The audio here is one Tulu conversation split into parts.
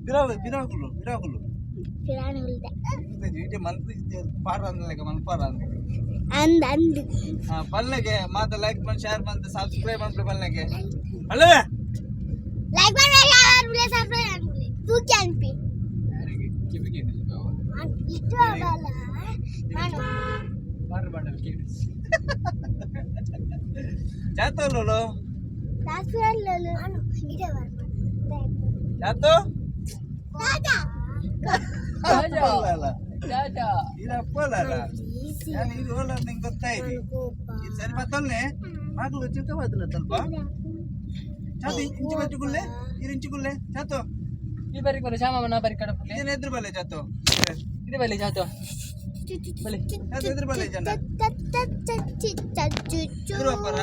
ಬಿರಾವು ಬಿರಾಕುಲು ಬಿರಾಕುಲು ಪಿರಾಣುಲ್ದ ಇಡೀ ಮಂತ್ರಿ ಪಾರ ಅಂದಲೆಕ್ಕ ಮನ್ಪಾರ ಅಂದ ಅಂದ್ ಅಂದ್ ಪಲ್ಲೆಗೆ ಮಾತ ಲೈಕ್ ಮಾಡಿ ಶೇರ್ ಮಾಡ್ತೆ ಸಬ್ಸ್ಕ್ರೈಬ್ ಮಾಡ್ರಿ ಪಲ್ಲೆಗೆ ಪಲ್ಲವೆ ಲೈಕ್ ಮಾಡಿ ಶೇರ್ ಮಾಡಿ ಸಬ್ಸ್ಕ್ರೈಬ್ ಮಾಡಿ ತೂಕಿ ಅನ್ಪಿ ಇಷ್ಟು ಆಗಲ್ಲ ನಾನು ಜಾತೋಲೋಲು ಸಾಸ್ವೆಲ್ಲಲು ನಾನು ಇದೆ ಜಾತೋ ದಾದಾ ಅಪ್ಪಲ್ಲ ಇದು ಅಪ್ಪಲ್ಲ ನಾನು ಇದು ಓಲ ನಿಂಗೆ ಗೊತ್ತಾಯ್ತು ಇದು ಸರಿ ಬತ್ತಲ್ನೆ ಮಗಳು ಚಿಕ್ಕ ಬತ್ತಲ್ಲ ಸ್ವಲ್ಪ ಚಾತು ಇಂಚು ಬಚ್ಚುಕುಲ್ಲೆ ಇದು ಇಂಚುಕುಲ್ಲೆ ಚಾತು ಈ ಬಾರಿ ಕೊಲೆ ಶ್ಯಾಮನ ಬಾರಿ ಕಡಪುಲೆ ಇದೇನು ಎದುರು ಬಲ್ಲೆ ಚಾತು ಇದು ಬಲೆ ಜಾತು ಬಲೆ ಚಾತು ಎದುರು ಬಲ್ಲೆ ಜನ ಅಬ್ಬರ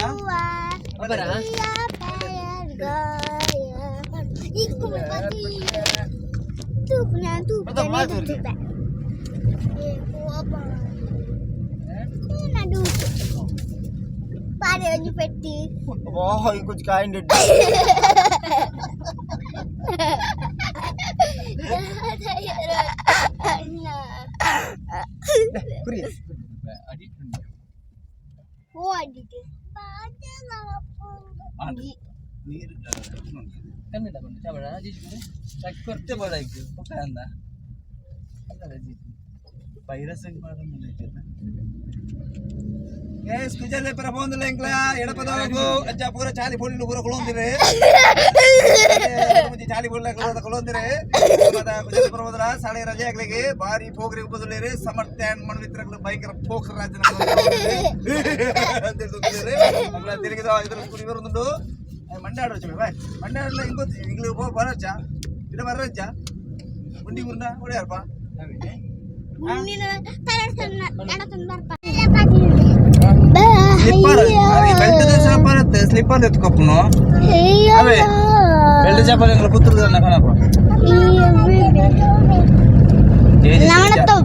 పెట్టి ಓಹ್ ಇಂಕೊಂಚ ಕಾಯಿಂಡ್ ಕುರಿ ನೀರು ಕನ್ನಡ ಬಂದು ಚಾವಡ ಜೀಜು ಕೊರ್ತೆ ಬೋಡಾಯ್ತು ಪಕ್ಕ ಅಂದ ವೈರಸ್ ಗೈಸ್ ಕುಜಲೆ ಪರ ಪೋಂದಿಲ್ಲ ಎಂಕ್ಲ ಎಡಪದವಗು ಅಜ್ಜ ಪೂರ ಚಾಲಿ ಪೋಲಿಲು ಪೂರ ಕುಳೊಂದಿರೆ ಮುಂಚೆ ಚಾಲಿ ಪೋಲಿಲ ಕುಳೊಂದಿರೆ ಕುಜಲೆ ಪರ ಹೋದ್ರ ಸಾಳೆ ರಜೆ ಆಗ್ಲಿಗೆ ಬಾರಿ ಪೋಖ್ರಿ ಉಪದುಲೇರಿ ಸಮರ್ಥ್ಯ ಮಣ್ವಿತ್ರಗಳು ಭಯಂಕರ ಪೋಖ್ರ ರಾಜನ ಅಂತ ತಿರುಗಿದ ಇದ್ರ ಸ್ಕೂಲ್ ಬರುಂದುಂಡು ಮಂಡ್ಯ ಆಡೋಚ ಬಾಯ್ ಮಂಡ್ಯ ಆಡಲ ಇಂಗೊ ಇಂಗ್ಲಿ ಬರಚ್ಚ ಇಡ ಬರಚ್ಚ ಉಂಡಿ ಗುಂಡ ಒಡೆಯರ್ಪ ಸ್ಲಿಪ್ಪರ್ ಬೆಲ್ಟ್ ಚಪ್ಪಲ್ ಸ್ಲಿಪ್ಪರ್ ಎತ್ಕೊಪ್ಪನು ಅವೇ ಬೆಲ್ಟ್ ಚಪ್ಪಲ್ ಎಂಗ್ಲ ಪುತ್ತೂರು ಕಣಪ್ಪ ನಮನತ್ತು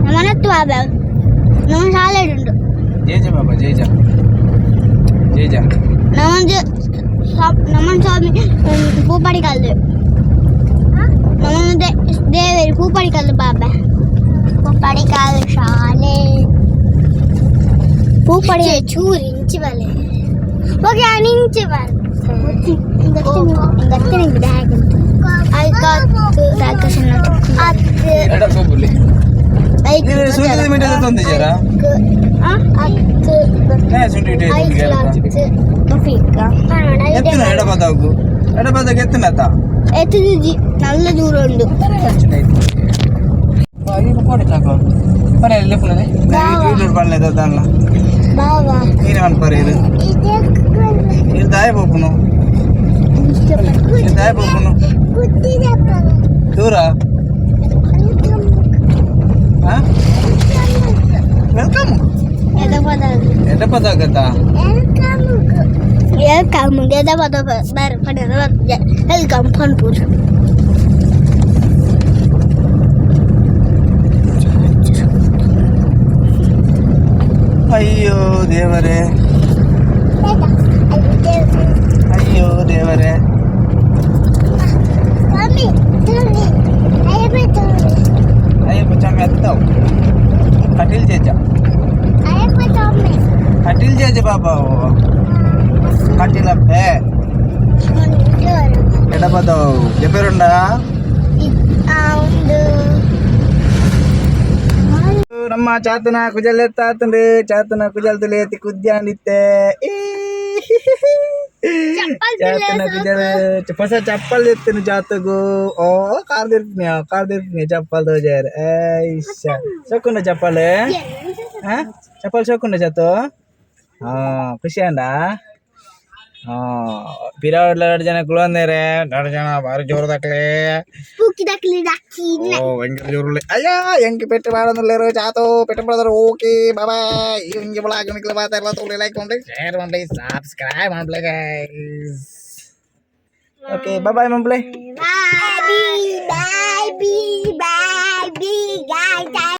ನಮನತ್ತು ಬಾಬಾ ನಮ್ಮ ಶಾಲೆ ಉಂಟು ಜೇಜ ಬಾಬಾ ಜೇಜ ಜೇಜ ನಮ್ಮದು ನಮ್ಮ ಸ್ವಾಮಿ ಪೂಪಾಡಿ ಕಲ್ದು ನಮ್ಮ ದೇವರು ಪೂಪಾಡಿ ಕಲ್ದು ಬಾಬಾ ಪೂಪಾಡಿ ಕಾಲು ಶಾಲೆ ಪೂಪಾಡಿ ಚೂರು ಇಂಚಿ ಬಲೆ ಓಕೆ ಇಂಚಿ ಬಲೆ ನೀನು ಮೀಟರ್ ತಂದಿದ್ದೀರಾ ಎತ್ತಿನ ಎಡಬದಾಗು ಎಡಬದಾಗ ಎತ್ತಿನ ಆತ നല്ല ദൂരമുണ്ട് ಈಗ ಕೋಡೆ ಚಾಕು ಪರೆ ಲೆಪ್ಪುನದೆ ಯೂಟ್ಯೂಬ್ ಪನ್ಲೆ ದಾನ್ನ ബാവാ ನೀನು ಅನ್ಪರ ಇದು ಇದು ದಾಯ ಪೋಪುನು ಇದು ದಾಯ ಪೋಪುನು ದೂರ ಹಾ welcome ಎಡಪದಾಗತ್ತಾ welcome welcome ಫನ್ಪುರ್ ಅಯ್ಯೋ ದೇವರೇ ಅಯ್ಯೋ ದೇವರೇ ಅಯ್ಯಪ್ಪ ಚಾಮಿ ಅತ್ತಾವು ಕಟೀಲ್ ಜೇಜ ಕಟೀಲ್ ಜೇಜ ಬಾಬಾ ಕಟೀಲಪ್ಪೆ ಎಡಪದವು ಜಪೇರುಂಡ ನಮ್ಮ ಚಾತನ ಕುಜಲ್ ಎತ್ತಾತಂಡು ಚಾತನ ಕುಜಲ್ ತುಲೇತಿ ಕುದ್ಯಾಂಡಿತ್ತೆ ಚಾತನ ಕುಜಲ್ ಹೊಸ ಚಪ್ಪಲ್ ಎತ್ತಿನ ಜಾತಗು ಓ ಕಾರ್ ತಿರ್ತೀನಿ ಕಾರ್ ತಿರ್ತೀನಿ ಚಪ್ಪಲ್ ತೋಜಾರ ಐಶ ಸೊಕ್ಕುಂಡ ಚಪ್ಪಲ್ ಹಾ ಚಪ್ಪಲ್ ಸೊಕ್ಕುಂಡ ಚಾತು ಹಾ ಖುಷಿ ಅಂಡ ಪಿರಾವಡ್ಲ ಎರಡು ಜನ ಕುಳಂದೇರೆ ಎರಡು ಜನ ಭಾರಿ ಜೋರದಾಕ್ಲೆ ಓ ಭಯಂಕರ ಜೋರುಳ್ಳಿ ಅಯ್ಯ ಎಂಕಿ ಪೆಟ್ಟು ಮಾಡಂದಿಲ್ಲೇರು ಚಾತು ಪೆಟ್ಟು ಮಾಡಿದ್ರು ಓಕೆ ಬಾಯ್ ಈ ಹಿಂಗೆ ಬ್ಲಾಗ್ ನಿಕ್ಲ ಬಾತಾರಲ್ಲ ತೋಲಿ ಲೈಕ್ ಮಾಡಿ ಶೇರ್ ಮಾಡಿ ಸಬ್ಸ್ಕ್ರೈಬ್ ಮಾಡ್ಲಿ guys okay bye ಮಂಪ್ಲೆ bye bye bye bye.